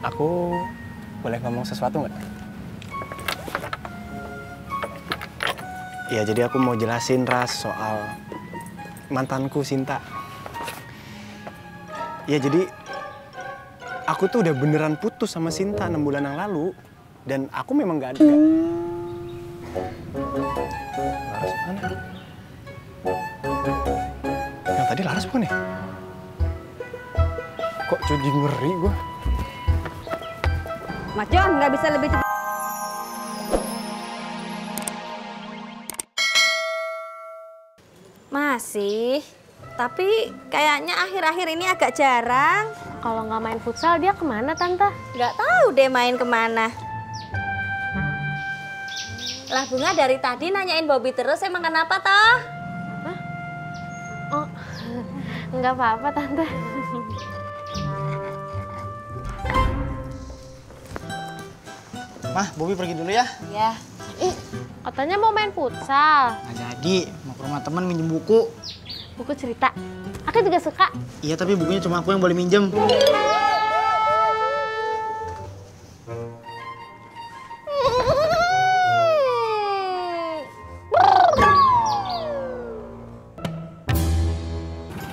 Aku boleh ngomong sesuatu nggak? Ya, jadi aku mau jelasin Ras soal mantanku Sinta. Ya, jadi aku tuh udah beneran putus sama Sinta 6 bulan yang lalu. Dan aku memang nggak ada. Laras mana? Yang tadi Laras bukan ya? Kok jadi ngeri gua? Mas John, nggak bisa lebih cepat. Masih, tapi kayaknya akhir-akhir ini agak jarang. Kalau nggak main futsal, dia kemana, Tante? Nggak tahu deh main kemana. Lah Bunga dari tadi nanyain Bobby terus, emang kenapa toh? Hah? Oh, nggak apa-apa, Tante. Mah, Bobby pergi dulu ya. Ya. Ih, katanya mau main futsal. Nggak jadi, mau ke rumah teman minjem buku. Buku cerita. Aku juga suka. Iya, tapi bukunya cuma aku yang boleh minjem.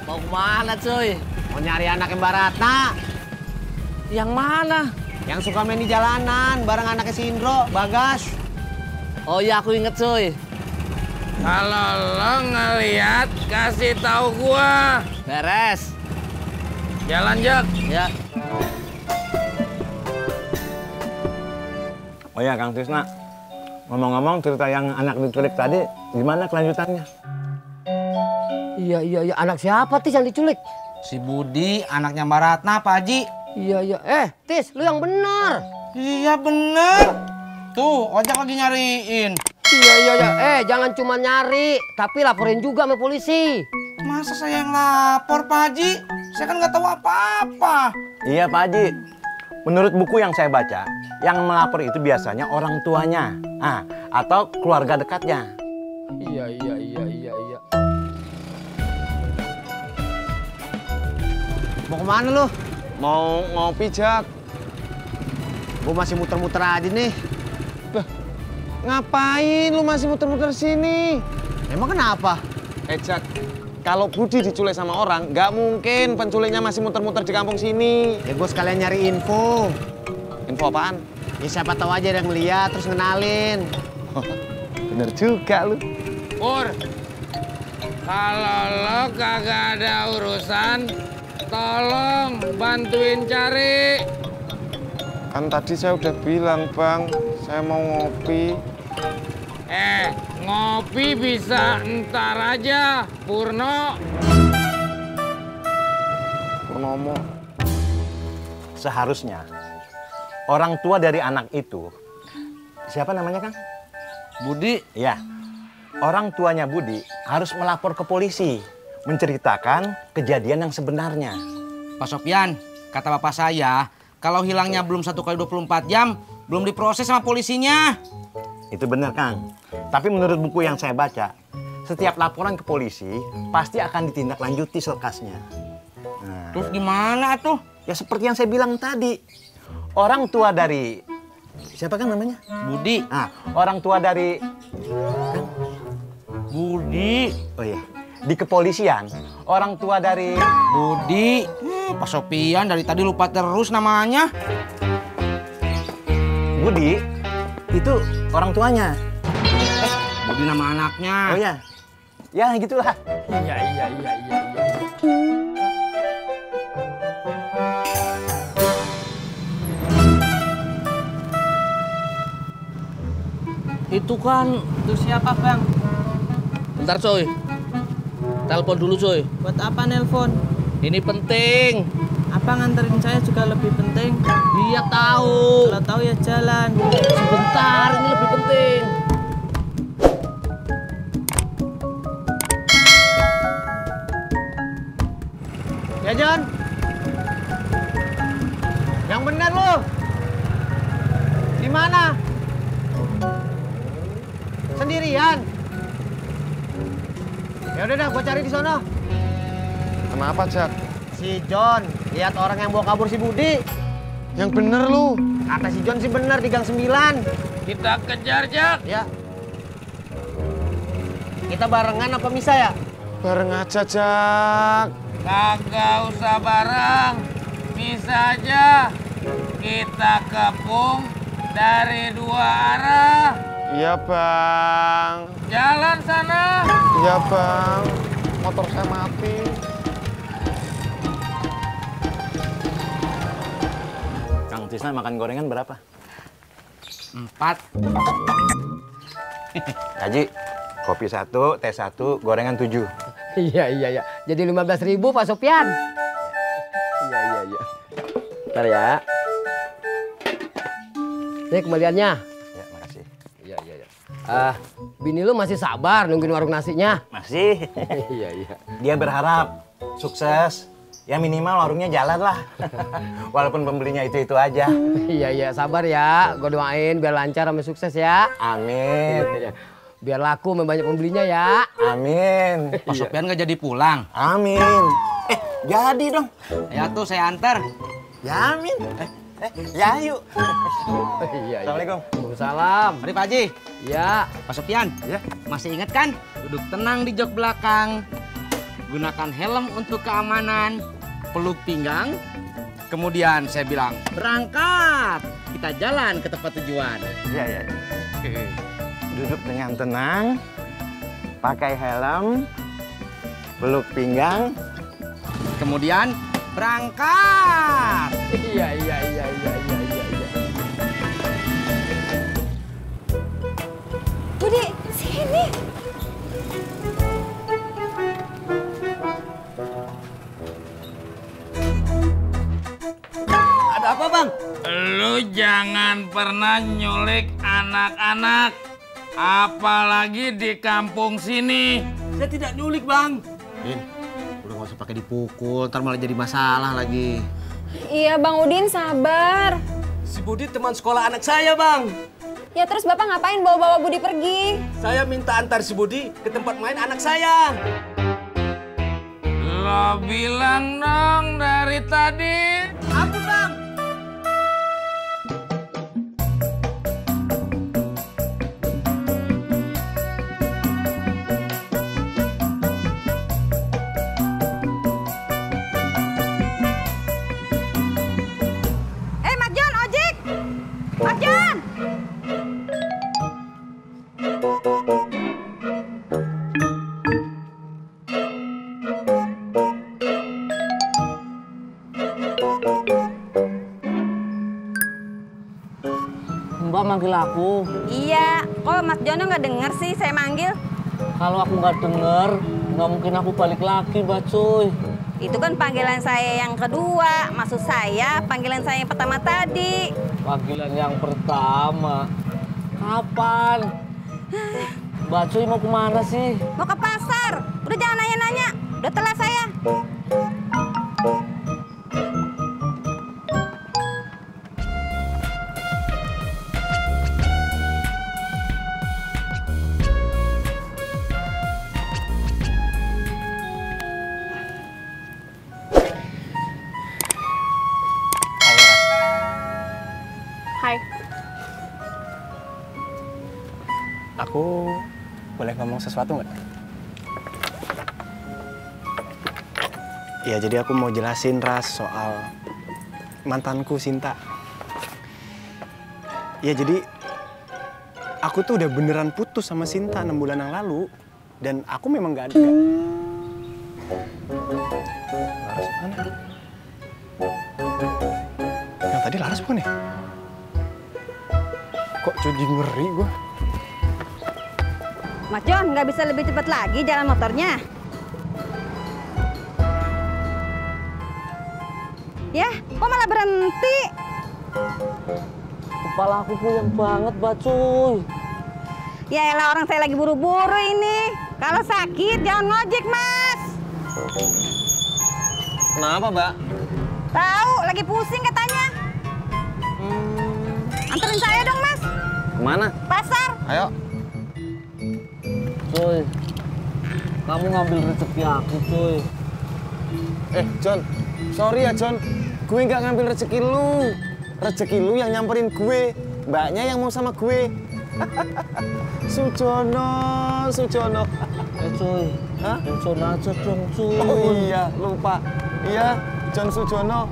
Mau kemana cuy? Mau nyari anaknya Mbak Ratna. Yang mana? Yang suka main di jalanan bareng anaknya si Indro, Bagas. Oh iya aku inget cuy. Kalau lo ngeliat, kasih tahu gua. Beres. Jalan, Jak. Ya. Oh ya Kang Tisna, ngomong-ngomong cerita yang anak diculik tadi, gimana kelanjutannya? Iya, anak siapa Tis yang diculik? Si Budi, anaknya Mbak Ratna, Pak Haji. Iya. Tis, lu yang benar. Iya bener. Tuh, ojek lagi nyariin. Iya. Jangan cuma nyari, tapi laporin juga sama polisi. Masa saya yang lapor, Pak Haji? Saya kan nggak tahu apa-apa. Iya Pak Haji, menurut buku yang saya baca, yang melapor itu biasanya orang tuanya, atau keluarga dekatnya. Iya. Mau kemana lu? Mau ngopi, Jak. Gue masih muter-muter aja nih. Ngapain lu masih muter-muter sini? Emang kenapa? Jak, kalau Budi diculik sama orang, nggak mungkin penculiknya masih muter-muter di kampung sini. Ya gue sekalian nyari info. Info apaan? Ya siapa tahu aja ada yang ngeliat terus ngenalin. Bener juga lu. Pur, kalau lo kagak ada urusan, tolong bantuin cari. Kan tadi saya udah bilang, Bang, saya mau ngopi. Ngopi bisa ntar aja, Purno. Purnomo. Seharusnya orang tua dari anak itu, siapa namanya Kang? Budi. Ya, orang tuanya Budi harus melapor ke polisi, menceritakan kejadian yang sebenarnya. Pak Sopyan, kata bapak saya, kalau hilangnya belum 1 kali 24 jam, belum diproses sama polisinya. Itu benar Kang. Tapi menurut buku yang saya baca, setiap laporan ke polisi pasti akan ditindaklanjuti selekasnya. Nah, Terus gimana tuh? ya seperti yang saya bilang tadi, orang tua dari siapa Kang namanya? Budi. Orang tua dari Budi. Oh iya, di kepolisian, orang tua dari Budi. Pak Sopyan dari tadi lupa terus namanya. Budi itu orang tuanya. Budi nama anaknya. Oh ya, ya gitulah. Iya. Itu kan. Itu siapa, Bang? Bentar coy. Telepon dulu coy. Buat apa nelpon? Ini penting. Apa nganterin saya juga lebih penting? Dia tahu. Kalau tahu ya jalan. Sebentar, ini lebih penting. Ya John, yang benar lu. Di mana? Sendirian. Ya udah dah, gua cari di sono. Kenapa, Jak? Si John lihat orang yang bawa kabur si Budi. Yang bener lu. Kata si John sih bener di gang 9. Kita kejar, Jak. Ya. Kita barengan apa bisa ya? Bareng aja, Jak. Kagak usah bareng. Bisa aja. Kita kepung dari 2 arah. Iya, Bang. Jalan sana. Iya, Bang. Motor saya mati. Kang Tisna makan gorengan berapa? 4. Haji, kopi 1, teh 1, gorengan 7. Iya. Jadi 15.000 Pak Sopyan. Iya. Ntar ya. Ini kembaliannya. Ya, makasih. Iya. Bini lu masih sabar nungguin warung nasinya? Masih. Iya. Dia berharap sukses. Ya minimal warungnya jalan lah. Walaupun pembelinya itu aja. Iya, sabar ya. Gue doain biar lancar sama sukses ya. Amin. Biar laku sama banyak pembelinya ya. Amin. Pak Sopyan nggak jadi pulang. Amin. Jadi dong. Ya tuh saya antar. Ya amin. Ya yuk. Iya. Assalamualaikum. Waalaikumsalam. Mari Pak Haji. Ya. Pak Sopyan. Ya. Masih ingat kan? Duduk tenang di jok belakang. Gunakan helm untuk keamanan. Peluk pinggang. Kemudian saya bilang, berangkat. Kita jalan ke tempat tujuan. Iya. Duduk dengan tenang. Pakai helm. Peluk pinggang. Kemudian berangkat. Iya. Budi, sini. Ada apa bang? Lu jangan pernah nyulik anak-anak. Apalagi di kampung sini. Saya tidak nyulik bang. Din, udah nggak usah pakai dipukul, ntar malah jadi masalah lagi. Iya Bang Udin, sabar. Si Budi teman sekolah anak saya, Bang. Ya terus Bapak ngapain bawa-bawa Budi pergi? Saya minta antar si Budi ke tempat main anak saya. Lo bilang dong dari tadi. Apa, Bang? Mas John, ojek! Mas John! Mbak manggil aku. Iya, kok Mas Jono nggak denger sih saya manggil? Kalau aku nggak denger, nggak mungkin aku balik lagi, Mbak Cuy. Itu kan panggilan saya yang kedua, maksud saya panggilan saya yang pertama tadi. Panggilan yang pertama. Kapan? Mbak Cuy mau kemana sih? Mau ke pasar, udah jangan nanya-nanya, udah telat saya. Hai. Aku boleh ngomong sesuatu nggak? Ya jadi aku mau jelasin Ras soal mantanku Sinta. Ya jadi aku tuh udah beneran putus sama Sinta 6 bulan yang lalu. Dan aku memang nggak ada. Laras mana? Yang tadi Laras bukan ya? Kok jadi ngeri gua? Mas John, nggak bisa lebih cepat lagi jalan motornya? Ya, kok malah berhenti? Kepala aku puyeng banget, Mbak Cuy. Ya elah, orang saya lagi buru-buru ini. Kalau sakit jangan ngojek, Mas. Kenapa, Mbak? Tahu, lagi pusing katanya. Anterin saya dong, Mas. Kemana? Pasar. Ayo. Cuy, kamu ngambil rezeki aku, Cuy. John. Sorry ya, John. Gue nggak ngambil rezeki lu. rezeki lu yang nyamperin gue. Mbaknya yang mau sama gue. Sujono, Sujono. Cuy, Hah? John aja dong, cuy. Oh iya, lupa. Iya, John Sujono.